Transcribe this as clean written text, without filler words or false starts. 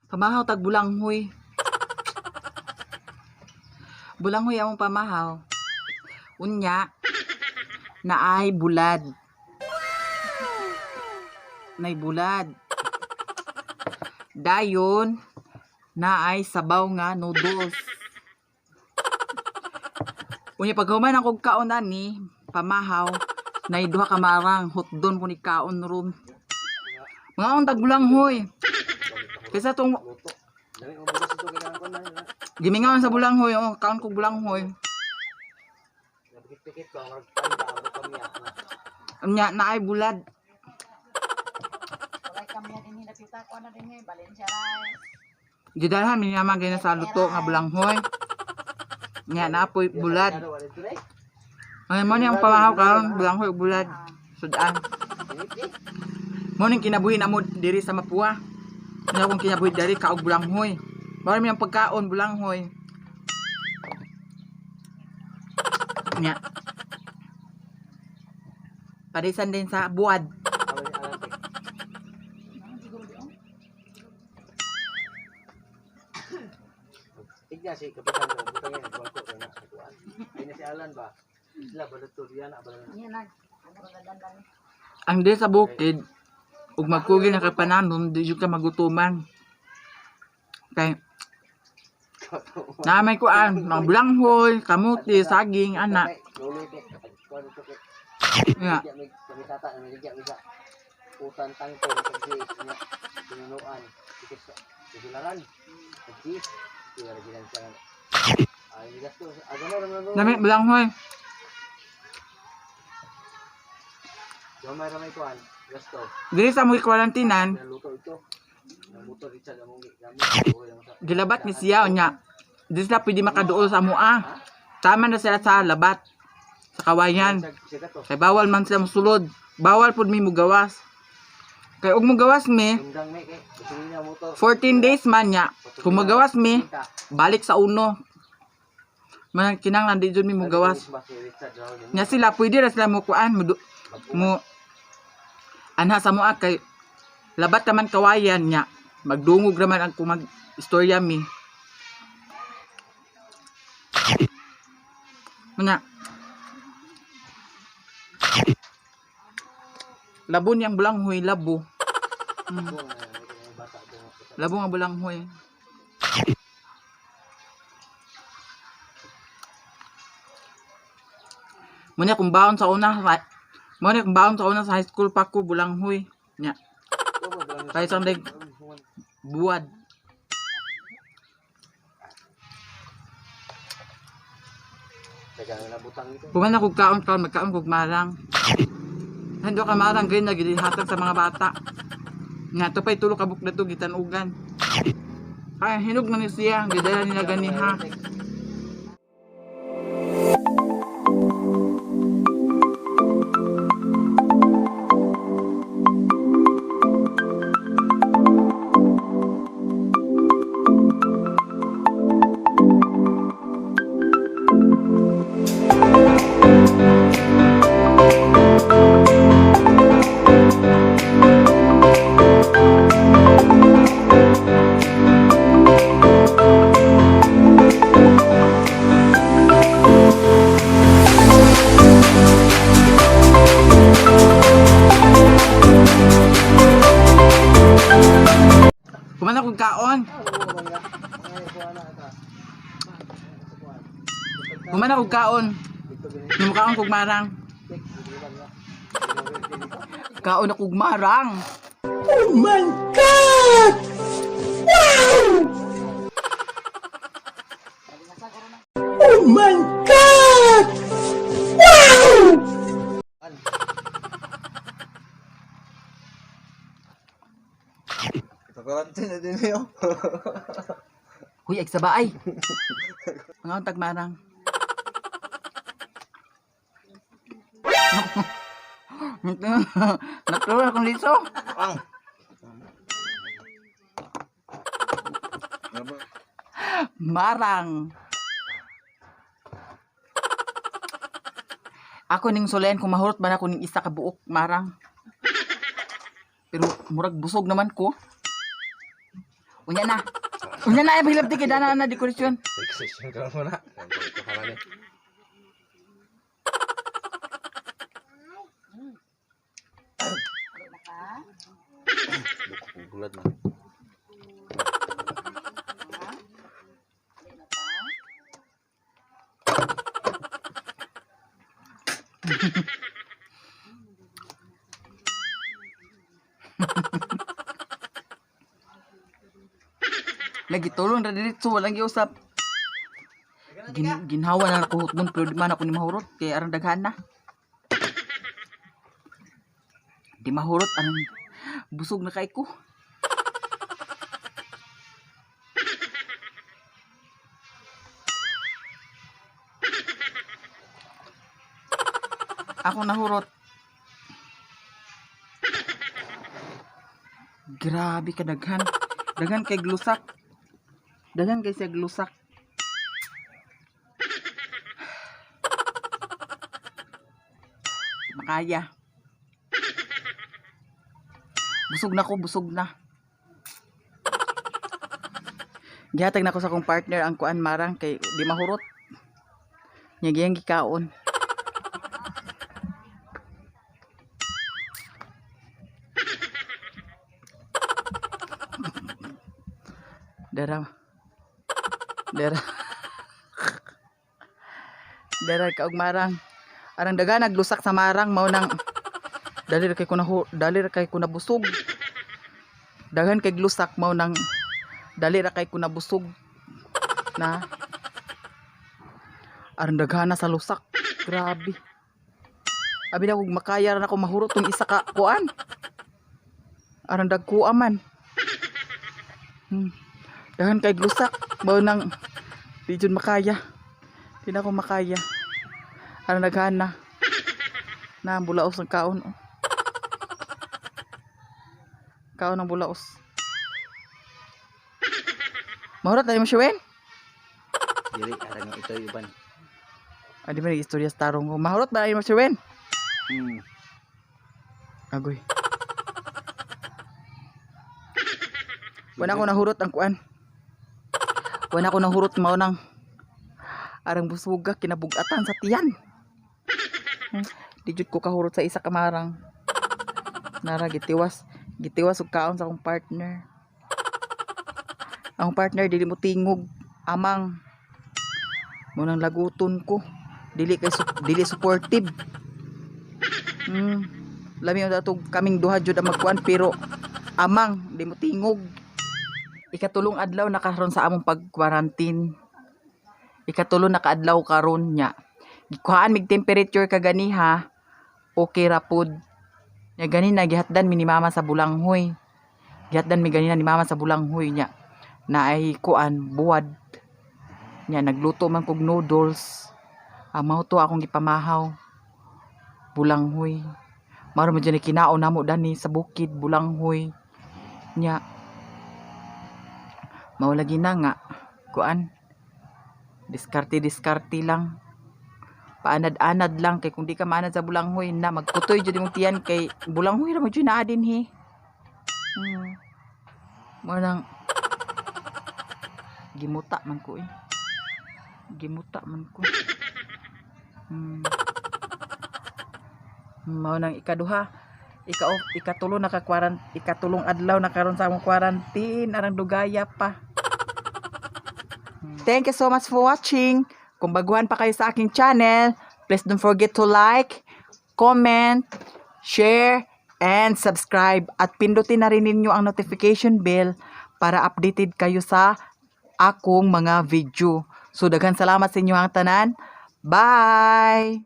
Pamahaw tag bulanghoy. Bulanghoy among pamahaw. Unya naay bulad. Nay bulad. Dayon naay sabaw nga noodles. Unya paghuman akong kaon ani, pamahaw, nay duha ka marang hotdon ko ni kaon ron. Mga tag bulanghoy. Kaysa tong Luto. Dami mo bugas ito kailangan ko na. Gimingaw sa bulanghoy, oh, kaon ko bulanghoy. Napikit-pikit ko ang tanda ang kami. Unya naay bulad. Walay kami yan ini napita ko na din eh, Valencia rice. Gidalhan mi naman gina sa luto nga bulanghoy. Nya naapoy bulad. Ay mo ni ang pamahaw karon bulanghoy ug bulad. Sudan. Mo ning kinabuhi namo diri sa Mapua. Nya akong kinabuhi diri kaog bulanghoy. Mao mi ang pagkaon bulanghoy. Nya. Parisan din sa buwad. Tignan si kapitan ko butang yan bangko ko na sa kuan. Ay na si Alan ba? Sila balot yan abala. Yan na. Ano ka dandan? Ang diri sa bukid ug magkugi na kay pananon di jud ka magutuman. Kay na may kuan, mga bulanghoy, kamuti, saging, ana. Luloy kay kuan ito kay. Nga. Ligya may kami tata na ligya mi sa utan tangko sa niya tinunuan. Ito sa tugularan. Sa Kaya gilan siya. Ay gasto. Aga na ramon. Dami bulanghoy. Gamay ramay kuan. Gasto. Diri sa mga kwarantinan, Naluto ito. Namuto Richard among gamit. gilabat ni siya unya. Di sila pwede makaduol sa mua. Tama na sila sa labat sa kawayan. Kay bawal man sila mosulod. Bawal pud mi mugawas. Kay og mugawas mi, Tunggang may kay gasolina motor. 14 days man nya. Kung magawas mi, balik sa uno. Man kinahanglan di jud mi mugawas. Nya sila pwede ra sila mo kuan mo, mo anha sa moa kay labat naman kawayan nya. Magdungog raman ang kung mag istorya mi. Muna. Labo niyang bulanghoy, labo. Labo nga bulanghoy. Muna kung baon sa una, muna kung baon sa una sa high school pa ko bulanghoy. Nya, kay sa buwad. Kuman ako kaon kaon magkaon kog marang. Hando ka marang gay nagihatag sa mga bata. Nga to pay tulo ka buk dato gitanugan. Ay hinog man ni siya, gidala nila ganiha. Kuman ako kaon. Kuman ako kaon. Nimo kaon kog marang. Kaon ako og marang. Ipag-quarantine na din yun. Huy, ay sabaay. Mga tag marang. Natural akong liso. Ang. Marang. Ako ning sulen kung mahurot man ako ning isa ka buok marang. Pero murag busog naman ko. Unya na. Unya na ay paghilabti kay dana na dekorasyon. Fixation ka lang muna. Ito ka lang eh. Dali na ka. Bukog bulad na. Ha? Dali na ka. Lagi tulong ra diretso walang giusap. Ginhawa na ako hutbon pero di man ako ni mahurot kay aron daghan na. Di mahurot ang busog na kay ko. Ako nahurot. Grabe ka daghan. Daghan kay glusak. Daghan kay siya glusak. Makaya. Busog na ko, busog na. Gihatag na ko sa akong partner ang kuan marang kay di mahurot. Nya giyang gikaon. Dara. Dara. Dara ka og marang. Arang daga naglusak sa marang mao nang dali ra kay ko na dali ra kay ko nabusog. Daghan kay glusak mao nang dali ra kay ko nabusog. Na. Arang daghan na sa lusak. Grabe. Abi na kog makaya ra nako mahurot tong isa ka kuan. Arang dagkuha man. Daghan kay glusak mao nang di jud makaya. Di na ako makaya. Arang daghan na. Na ang bulaos ng kaon. Oh. Kaon ng bulaos. Mahurot na mo siya, Wen? Dili arang ito uban. Ah, di ba nag-istorya sa tarong ko? Mahurot ba na mo siya, Wen? Agoy. Wala ko nahurot ang kuan. Wala ko nahurot mao nang arang busuga kinabugatan sa tiyan. Di jud ko kahurot sa isa ka marang. Nara gitiwas, gitiwas og kaon sa akong partner. Ang partner dili mo tingog, amang. Mo nang laguton ko. Dili kay dili supportive. Lami ang datog kaming duha jud ang magkuan pero amang di mo tingog. Ikatulong adlaw na karon sa among pag-quarantine. Ikatulo na kaadlaw karon nya. Gikuhaan mig temperature kaganiha. Okay ra pod. Nya ganina gihatdan mi ni mama sa bulanghoy. Gihatdan mi ganina ni mama sa bulanghoy nya. Na ay kuan buwad. Nya nagluto man kog noodles. Amaw to akong gipamahaw. Bulanghoy. Maro mo dyan kinaon namo dani sa bukid bulanghoy. Nya mao lagi na nga kuan diskarte diskarte lang paanad-anad lang kay kung di ka maanad sa bulanghoy na magkutoy jud imong tiyan kay bulanghoy ra mo jud naa dinhi. Mo nang gimuta man ko eh. Gimuta man ko. Mao nang ikaduha, ikatulo naka ikatulong adlaw na karon sa among quarantine arang dugaya pa. Thank you so much for watching. Kung baguhan pa kayo sa aking channel, please don't forget to like, comment, share, and subscribe. At pindutin na rin ninyo ang notification bell para updated kayo sa akong mga video. So, daghan salamat sa inyo ang tanan. Bye!